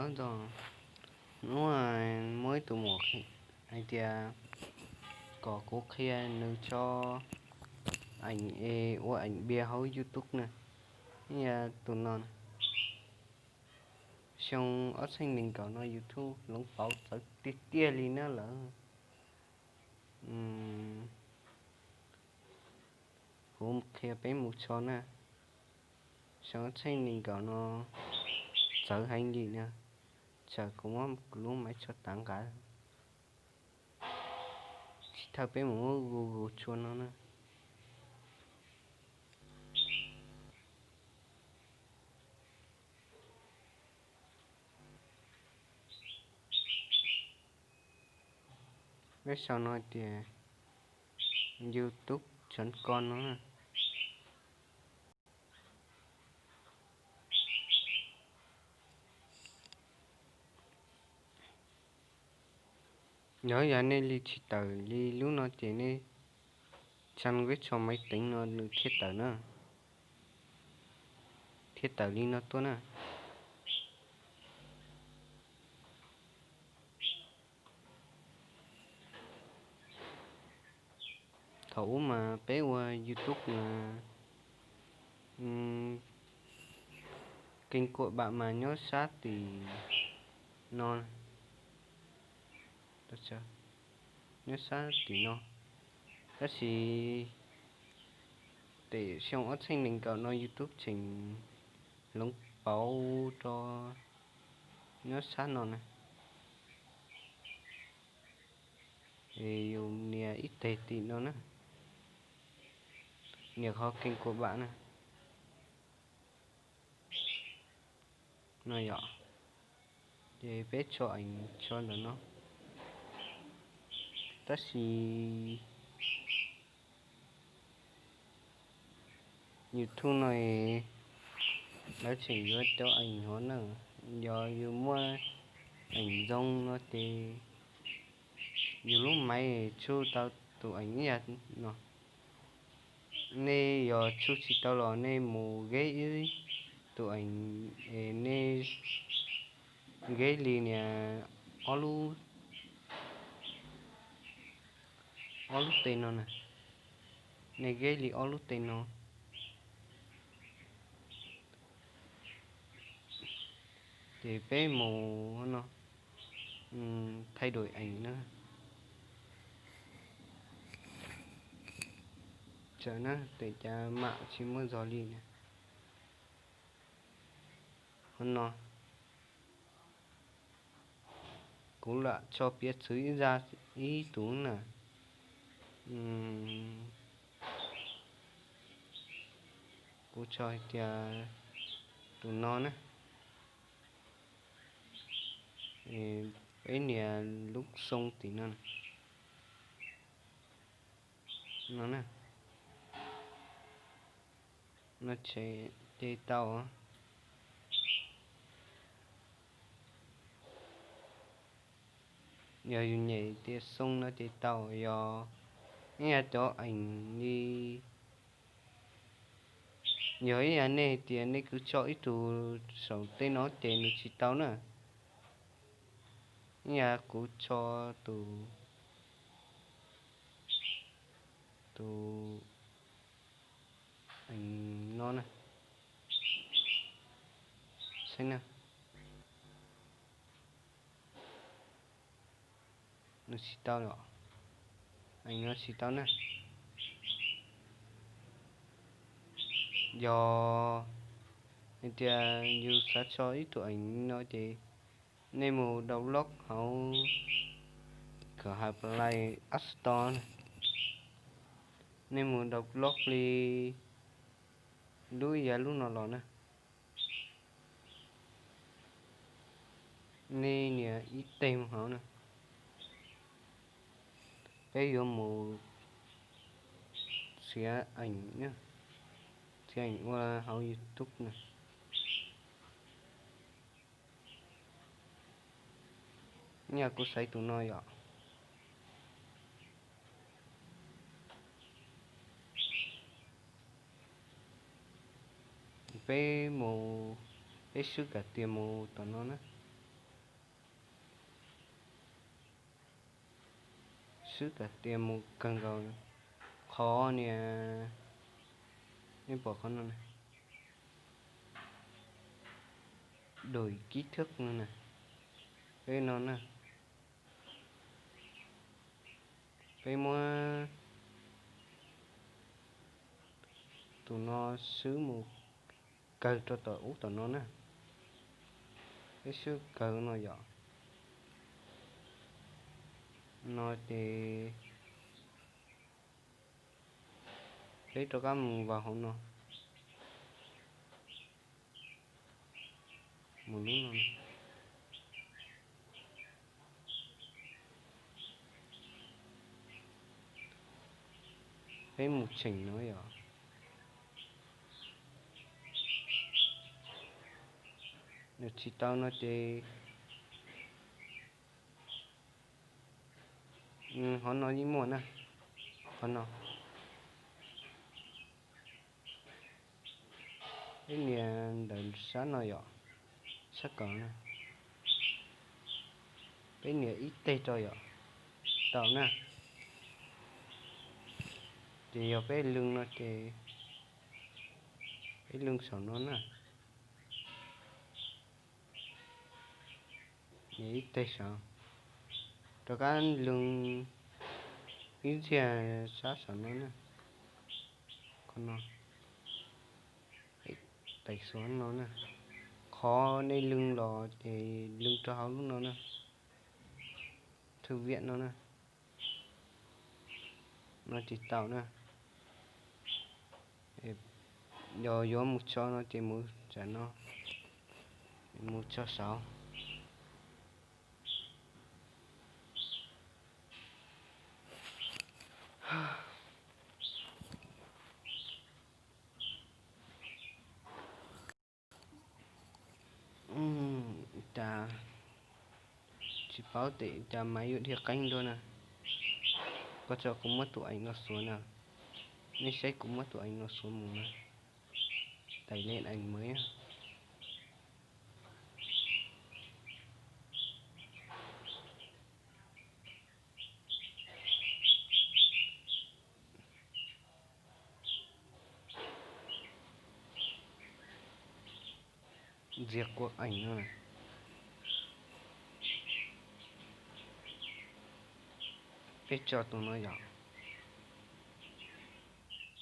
Ntxo, hnub muaj ib tug muam hais tias kom kuv qhia nws tso eem es ua eem npias hauv YouTube na. Tus no, xyoo ob txhiab nees nkaum no YouTube hloov pauv txawv tiag tiag li na lawm. Kuv qhia peb mus tso na. Xyoo ob txhiab nees nkaum no txawv heev li na. Tsam kuv muab kuv lub maiv tso tav nqa, tsis thawj peb mus muab Google tso no na. Peb sau no tias YouTube chấm com no na. Yog yam nej li tsis tawm li lub no ces nej tsa nqeb tso maiv teev no nws thiaj tawm na, thiaj tawm li no tuaj na. Thaum ub mas peb ua YouTube mas kees kuam bam mas nyob sab tim no, nyob sab tim no. Tab sis tim xyoo ob txhiab nees nkaum no YouTube tseem hloov pauv rau nyob sab no na. Es yus nias ib teg tim no na, nias qhov kees kuam bam na. No yom, ces peb tso eem tso ntawm no. Tab sis YouTube no lawv tseem yuav cov eem hov na. Yog yus muaj eem zoo no ces yus lub maiv tsuj tau tus eem ib yam no. Nej yog tsuj tsis tau los nej mus geb ib tus eem, nej geb li nias ob lub, ob lub tej no na. Nej geb li ob lub tej no ces peb mus no, thaij duam eem na. Tsam na tes cas mam tsis muaj zog li na. Hov no kuv lam tso piav txwv ib zaj ib tus na. Kuv tso hais tias tus no na, peb nias lub xoo tim no, no na, no ces tau. Yog yus nyem tias xoo no ces tau, yog ib yam cov eem li, yog ib yam nej tias nej kwv tso ib tug saum tej no ces nws tsis tau na. Ib yam kuv tso tus, tus eem no na, saib na, nws tsis tau los, eem no tsis tau na. Yog hais tias yus xav tso ib tug eem no ces nej mus download hauv Google Play App Store na, nej mus download li lub ib yam lub no los na. Nej nias ib teg mus hauv na, peb yuav mus txiav eem, txiav eem ua hauv YouTube na. Nyaj kuv xaiv tus no yom. Peb mus, peb swb kam tias mus tom no na. Xwb kom tias mus kawg nkaus. Qhov nias, nej pom qhov no, đổi kích thước no na, peb no na, peb muab tus no swb mus kawg rau tom ub tom no na. Peb swb kawg no yom, no ces peb rov qab mus vào hauv no, mus lub no. Peb mus cheem no yom. Nws tsis tau no ces qhov no yeej muaj na, qhov no. Peb nias ntawm sab no yom, sab kom na, peb nias ib teg rau yom, tau na. Ces yog peb lwg no ces peb lwg saum no na. Nias ib teg saud, rov qab lwg ib txhia sab saum no na, qhov no, tais xuav no na. Qhov nej lwg los ces lwg rau hauv lub no na, thư viện no na. No ces tau na. Yog yuav mus tso no ces mus tsam no, mus tso saud. Cas tsis paub tes cas mas yuav dhia qeeb dua na. Koj tso kuv muab tus ees no xuav na. Nej saib kuv muab tus ees no xuav mus na. Tais le ees mawv. Ntxias kua ees no na. Peb tso tus no yom.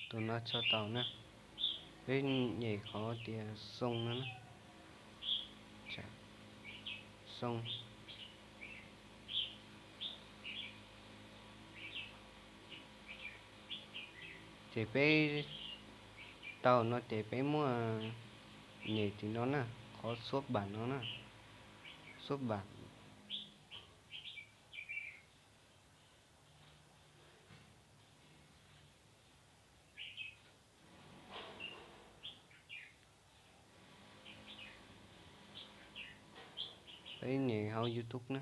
Tus no tso tau na. Peb nyem qhov tias xoo no na. Xoo. Ces peb tau no ces peb muab nyem tim no na, qhov xub npam no na, xub npam. Peb nyem hauv YouTube na.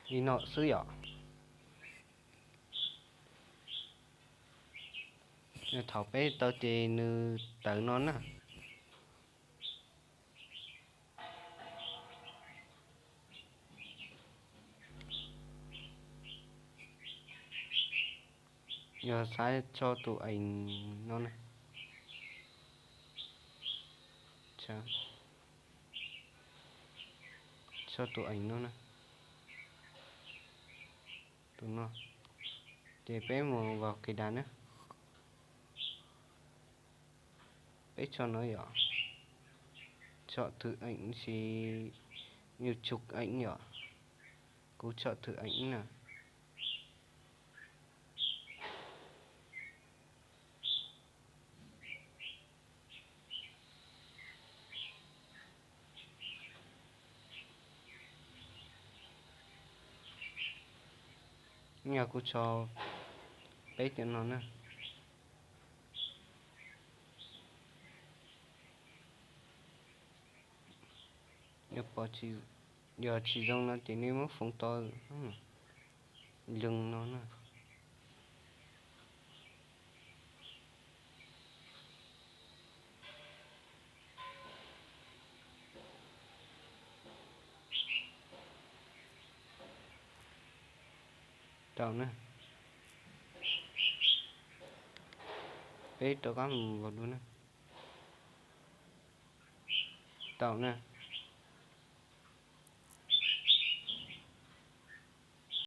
Li no xwb yom. Thaum peb tau ces nws tawm no na. Yog xav tso tus ees no na, tso tus ees no na, tus no, ces peb mus vào cài đặt na. Peb tso no yom, chọn thực hành si, YouTube ảnh yom, kuv chọn thực hành na. Yog kuv tso peb tiam no na. Yog tsis zoo no ces nej muab foov to, lwg no na. Tau na. Peb rov qab mus nkaus dua na. Tau na.